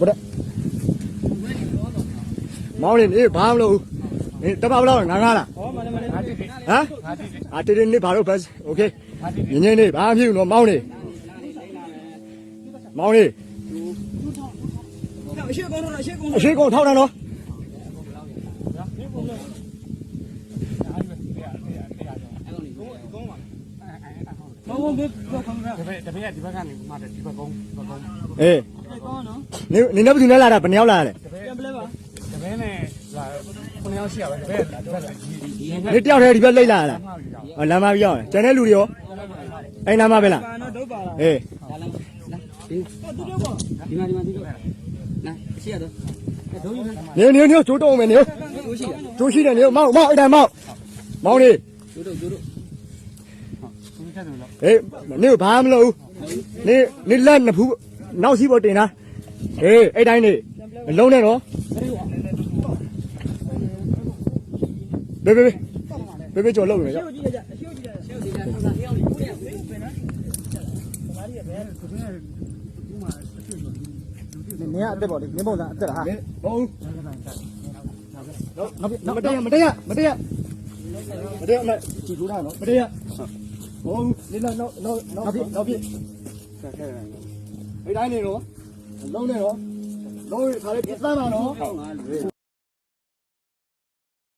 ပဒ မောင်းနေ နေ ဘာမလို့ နေ တပတ်ဘယ်လောက် ငါးငါးလား ဟမ် ဟာ တနေ့နေ့ဘာလို့ပဲ โอเค ညနေနေ့ ဘာမှမဖြစ်ဘူးနော် မောင်းနေ မောင်းနေ အရှိကုန်ထောက်တာနော် เออ นี่นี่นับถือนั่นแหละแต่ปะเนียวละเลย นี่เตี้ยวแท้ที่บ้านเลยล่ะล่ะ เอาน้ำมาพี่ยอดจะได้รู้ดีอ๋อ ไอ้น้ำมาไปล่ะ เออ နေနေနေကျိုးတော့မယ်နေကျိးရှိတယ်နေမောက်မောက်အဲ့ဒါမောက်မောက်နေ အေး နင်ဘာမလုပ်ဘူး နင် နင်လက်နှစ်ဖူး နောက်စီးပေါ်တင်တာ အေး အဲ့တိုင်းနေ မလုံးနဲ့နော် ပေးပေးပေးပေးပေးကျော်လုပ်မယ် နင်ကအသက်ပေါ့လေ နင်ဘုံစံအသက်ဟာ မဟုတ်ဘူး နောက်ပြစ် နောက်ပြစ် မတည့်ရ မတည့်ရ မတည့်ရ မတည့်ရ မကြည့်လို့တာနော် မတည့်ရ ဟုတ် နေနောက် နောက် နောက် နောက်ပြစ် နောက်ပြစ် အဲ့တိုင်းနေနော် လုံးနေနော် လုံးနေခါလေးပြစ်သားမှာနော်